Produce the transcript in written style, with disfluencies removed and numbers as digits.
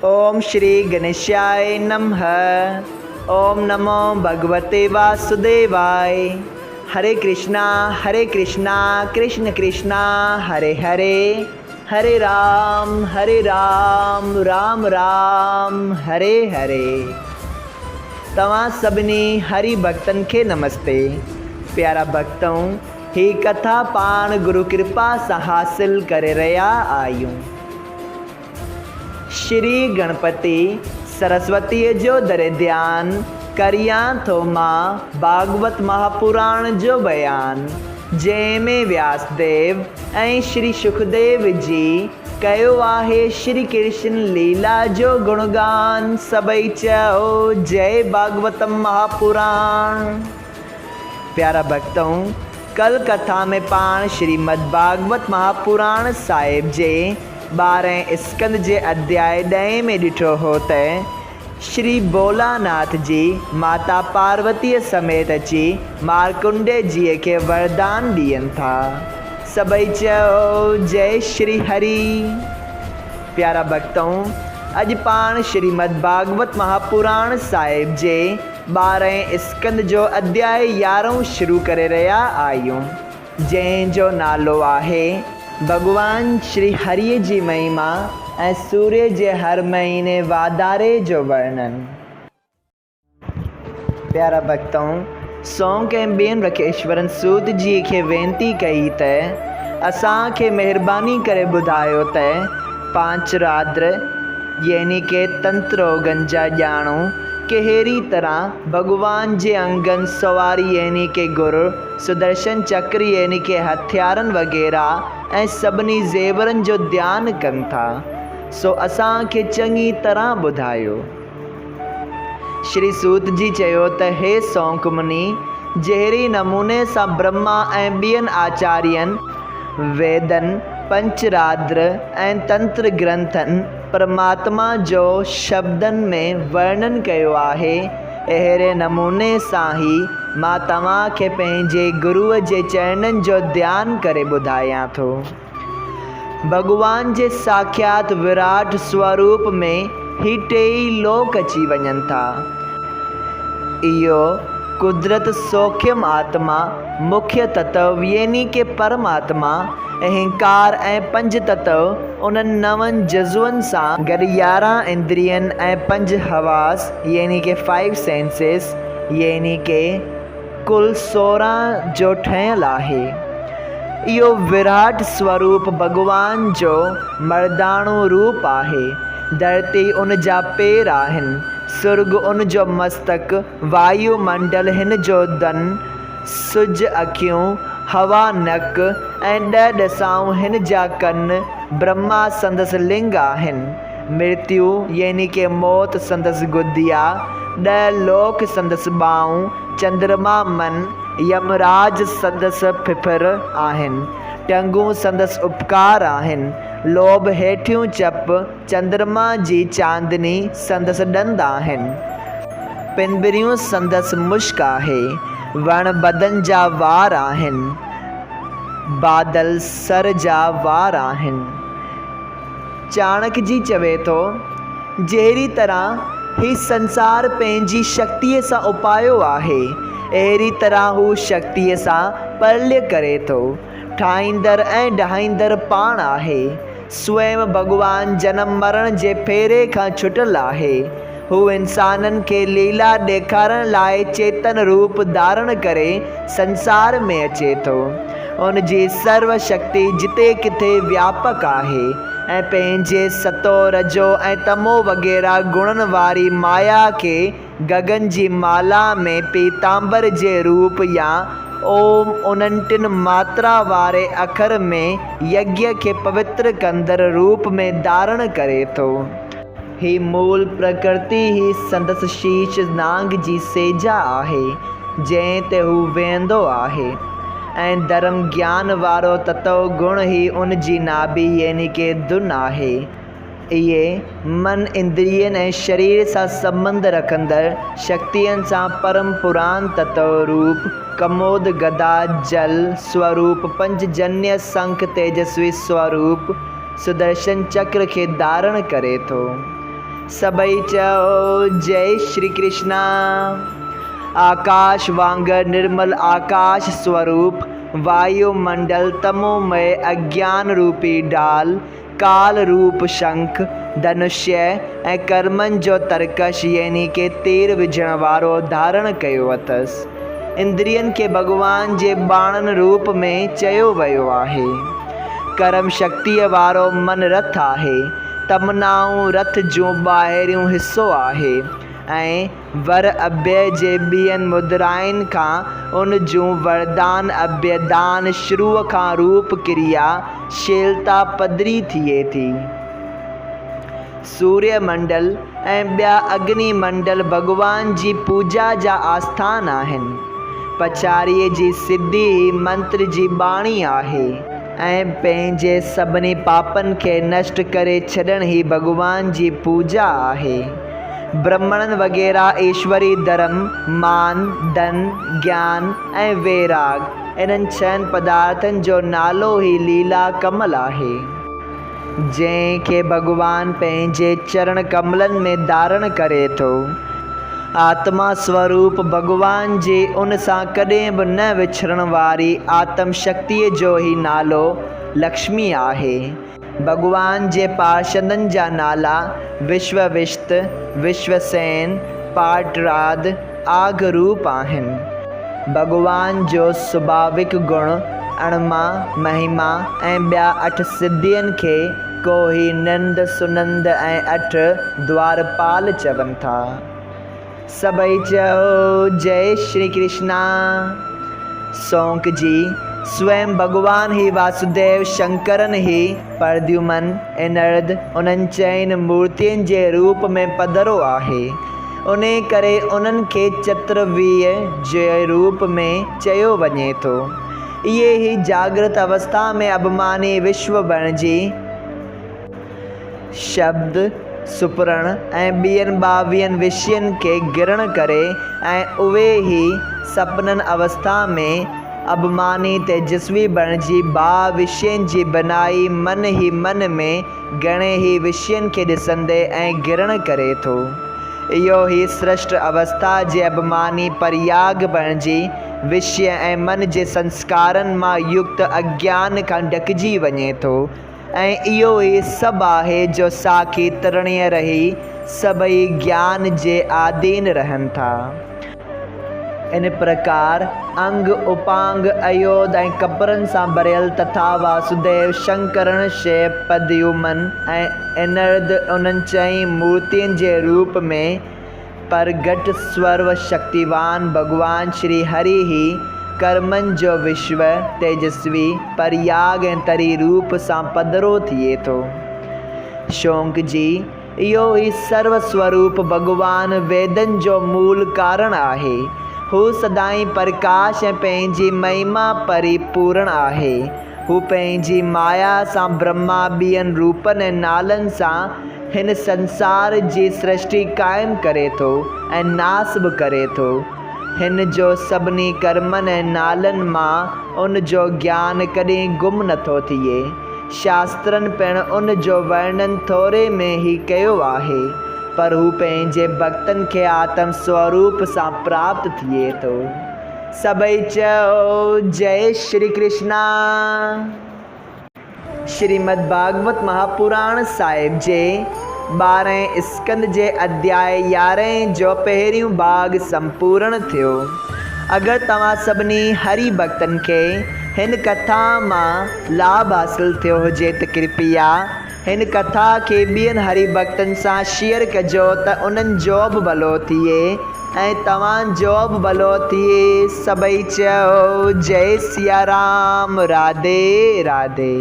اوم شري گنيشاء نمھ اوم نمو ڀڳوتي واسوديواء هري ڪرشنا هري ڪرشنا ڪرشن ڪرشنا هري هري هري رام هري رام رام رام هري هري توهان سڀني هري ڀڳتن کي نمستي پيارا ڀڳتؤ هي ڪٿا پاڻ گرو ڪرپا سان حاصل ڪري رهيا آهيون. شري گڻپتي سرسوتيء جو دري ڌيان، ڪريان ٿو مان ڀاڳوت مهاپراڻ جو بيان، جنهن ۾ وياس ديو ۽ شري شڪديو جي ڪيو آهي شري ڪرشن ليلا جو گڻگان، سڀئي چئو جئي ڀاڳوتم مهاپراڻ. پيارا ڀڳتؤ! ڪل ڪٿا ۾ پاڻ شريمد ڀاڳوت مهاپراڻ صاحب جي ٻارهين اسڪند جي اڌياء ڏهين ۾ ڏٺو هو ته شري ڀولا ناٿ جي ماتا پاروتيء سميت اچي مارڪنڊي جيء کي وردان ڏين ٿا. سڀئي چئو جئي شري هري. پيارا ڀڳتؤ! اڄ پاڻ شريمد ڀاڳوت مهاپراڻ صاحب جي ٻارهين اسڪند جو اڌياء يارهون شروع ڪري رهيا آهيون، جنهن جو نالو آهي. ڀڳوان شري هريء جي مهما ۽ سوريه جي هر مهيني واڌاري جو ورڻن. پيارا ڀڳتؤ! سونڪ ۽ ٻين رکيشورن سوت جيء کي وينتي ڪئي ته، اسان کي مهرباني ڪري ٻڌايو ته پانچرادر يعني ڪي تنتروگن جا ڄاڻو ڪهڙي طرح ڀڳوان جي انگن، سواري يعني ڪي گر، سدرشن چڪر يعني ڪي هٿيارن وغيره ۽ سڀني زيورن جو ڌيان ڪن ٿا، سو اسان کي چڱي طرح ٻڌايو. شري سوت جي چيو ته هي سونڪ مني! جهڙي نموني سان برهما ۽ ٻين آچارين، ويدن، پنچرادر ۽ تنتر گرنٿن پرماتما جو شبدن ۾ ورڻن ڪيو آهي، اهڙي نموني سان ئي مان توهان کي پنهنجي گروء جي چرڻن جو ڌيان ڪري ٻڌايان ٿو. ڀڳوان جي ساکيات وراٽ سوروپ ۾ هي ٽيئي لوڪ اچي وڃن ٿا. اهو قدرت سوکيم آتما، مکيه تتو يعني ڪه پرماتما، اهنڪار ۽ پنج تتو انهن نون جزون سان گڏ 11 اندرين ۽ پنج حواس يعني ڪه Five Senses يعني ڪه ڪل 16 جو ٺهيل آهي. اهو وراٽ سوروپ ڀڳوان جو مرداڻو روپ آهي. ڌرتي ان جا پير آهن. سرڳ ان جو مستڪ، وايو منڊل هن جو دن، سج اکيون، هوا نڪ ۽ ڏهه ڏسائون هن جا ڪن، برهما سندس لنگ آهن. مرتيو يعني ڪه موت سندس گديا، ڏهه لوڪ سندس ٻانهون، چندرما من، يمراج سندس ڦڦر آهن. ٽنگون سندس اپڪار آهن. لوڀ هيٺيون چپ، چندرما جي چاندني سندس ڏند آهن. پنبريون سندس مشڪ آهي. وڻ بدن جا وار آهن. بادل سر جا وار آهن. چاڻڪ جي چوي ٿو، جهڙي طرح هي سنسار پنهنجي شڪتيء سان اپايو آهي، اهڙي طرح هو شڪتيء سان پرليه ڪري ٿو. ٺاهيندڙ ۽ ڊاهيندڙ پاڻ آهي. سوئم ڀڳوان جنم مرڻ جي ڦيري کان ڇٽل آهي. هو انسانن کي ليلا ڏيکارڻ لاء چيتن روپ ڌارڻ ڪري سنسار ۾ اچي ٿو. ان جي سرو شڪتي جتي ڪٿي وياپڪ آهي ۽ پنهنجي ستو، رجو ۽ تمو وغيره گڻن واري مايا کي گگن جي مالا ۾ پيتامبر جي روپ يا اوم انهن ٽن ماترا واري اکر ۾ يگيه کي پوتر ڪندڙ روپ ۾ ڌارڻ ڪري ٿو. هي مول پرڪرتي ئي سندس شيش نانگ جي سيجا آهي، جنهن تي هو ويهندو آهي ۽ ڌرم گيان وارو تتو گڻ ئي ان جي ناڀي يعني ڪه ڌن آهي. اهي من اندرين ۽ شرير سان سنٻنڌ رکندڙ شڪتين سان پرم پران تتو روپ، ڪمود گدا جل سوروپ، پنج جنيه سنک تيجسوي سوروپ، سدرشن چڪر کي ڌارڻ ڪري ٿو. سڀئي چئو جئي شري ڪرشنا. آڪاش وانگر نرمل آڪاش سوروپ، وايو منڊل تمومئي اگيان روپي ڍال، ڪال روپ شنک، ڌنشيه ۽ ڪرمن جو ترڪش يعني ڪي تير وجهڻ وارو ڌارڻ ڪيو اٿس. اندرين کي ڀڳوان جي ٻاڻن روپ ۾ چيو ويو آهي. ڪرم شڪتيء وارو من رٿ آهي. تمنائون رٿ جون ٻاهريون حصو آهي ۽ ور اڀيه جي ٻين مدرائن کان ان جون وردان اڀيه دان شروع کان روپ ڪريا شيلتا پڌري ٿئي ٿي. سوريه منڊل ۽ ٻيا اگني منڊل ڀڳوان جي پوڄا جا آسٿان آهن. پڇاڙيء جي سڌي هي منتر جي ٻاڻي آهي. ۽ پنهنجي سڀني پاپن کي نشٽ ڪري ڇڏڻ هي ڀڳوان جي پوڄا آهي. برهمڻن وغيره ايشوري ڌرم، مان، ڌن، گيان ۽ ويراڳ انهن ڇهن پدارٿن جو نالو ئي ليلا ڪمل آهي. جنهن کي ڀڳوان پنهنجي چرڻ ڪملن ۾ ڌارڻ ڪري ٿو. آتما سوروپ ڀڳوان جي ان سان ڪڏهن به نه وڇڙڻ واري آتم شڪتيء جو ئي نالو لڪشمي آهي. ڀڳوان جي پارشدن جا نالا وشو وشت، وشوسين، پارٽراد، آگھ روپ آهن. ڀڳوان جو سڀاويڪ گڻ، اڻما، مهما ۽ ٻيا اٺ سڌين کي ڪوهي نند، سنند ۽ اٺ دوارپال چون ٿا. سڀئي چئو جئي شري ڪرشنا. سونڪ جي، سوئم ڀڳوان هي واسوديو شنڪرن هي پرديومن، انرد، انهن چئن مورتين جي روپ ۾ پڌرو آهي. انهيء ڪري انهن کي چترويهه جي روپ ۾ چيو وڃي ٿو. اهي ئي جاڳرت اوسٿا ۾ اڀماني وشو بڻجي، شبد، سپرڻ ۽ ٻين ٻاويهن وشين کي گرهڻ ڪري ۽ اهي ئي سپنن اوسٿا ۾ اڀماني تيجسوي بڻجي ڀاء وشين جي بنائي من ئي من ۾ گهڻي ئي وشين کي ڏسندي ۽ گرهڻ ڪري ٿو. اهو ئي سرشٽ اوسٿا جي اڀماني پرياڳ بڻجي وشيه ۽ من جي سنسڪارن مان يڪت اگيان کان ڍڪجي وڃي ٿو ۽ اهو ئي سڀ آهي جو ساکي ترڻيء رهي سڀئي گيان جي آدين رهن ٿا. ان پرڪار انگ، اپانگ، ايوڌ ۽ ڪپرن سان ڀريل تٿا واسوديو، شنڪرڻ، شيو، پديومن ۽ انرد انهن چئين مورتين جي روپ ۾ پرگهٽ سرو شڪتيوان ڀڳوان شري هري ئي ڪرمن جو وشو، تيجسوي، پرياڳ ۽ تري روپ سان پڌرو ٿئي ٿو. شونق جي اهو ئي سرو سوروپ ڀڳوان ويدن جو مول ڪارڻ آهي. هو سدائين پرڪاش ۽ پنهنجي مهما پري پورڻ آهي. هو پنهنجي مايا سان برهما ٻين روپن ۽ نالن سان هن سنسار جي سرشٽي قائم ڪري ٿو ۽ ناس به ڪري ٿو. هن جو سڀني ڪرمن ۽ نالن مان ان جو گيان ڪڏهن گم نٿو ٿئي. شاسترن پڻ ان جو ورڻن ٿوري ۾ ئي ڪيو آهي، پر هو پنهنجي ڀڳتن کي آتم سوروپ سان پراپت ٿئي ٿو. سڀئي چئو جئي شري ڪرشنا. شريمد ڀاڳوت مهاپراڻ صاحب جي ٻارهين اسڪنڌ جي اڌياء يارهين جو پهريون ڀاڳ سمپورڻ ٿيو. اگر توهان سڀني هري ڀڳتن کي هن ڪٿا مان لاڀ حاصل ٿيو هجي ته ڪرپيا هن ڪٿا کي ٻين هري ڀڳتن سان شيئر ڪجو ته انهن جو به ڀلو ٿئي ۽ توهان جو به ڀلو ٿئي سڀئي چئو جئي سيارام راڌي راڌي.